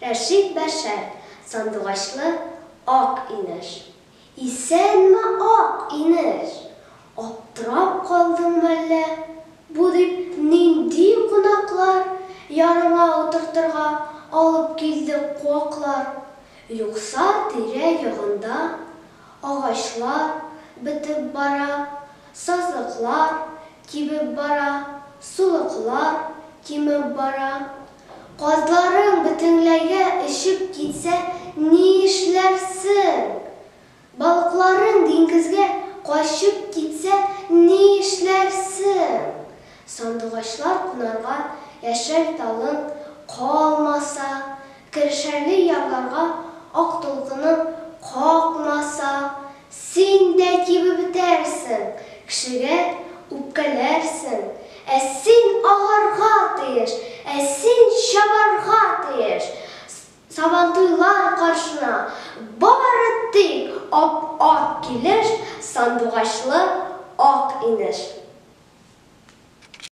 Рәшит Бәшәр, Сандугачлы Ак инеш. Исәнме, Ак инеш! Аптырап калдың мәллә? Бу дип нинди кунаклар, Ярыңа утыртырга алып килдек куаклар. Юкса тирә-ягында агачлар бетеп бара, Сазлыклар кибеп бара, сулыклар кимеп бара. Казларың бөтенләйгә очып китсә нишләрсең? Балыкларың диңгезгә качып китсә нишләрсең? Сандугачлар кунарга яшел талың калмаса, Кершәнле ярларга ак дулкының какмаса, Син дә кибеп бетәрсең, кешегә үпкәләрсең. Ә син агарга тиеш, ә син чабарга тиеш. Сабантуйлар каршына бары тик ап-ак килеш сандугачлы Ак инеш.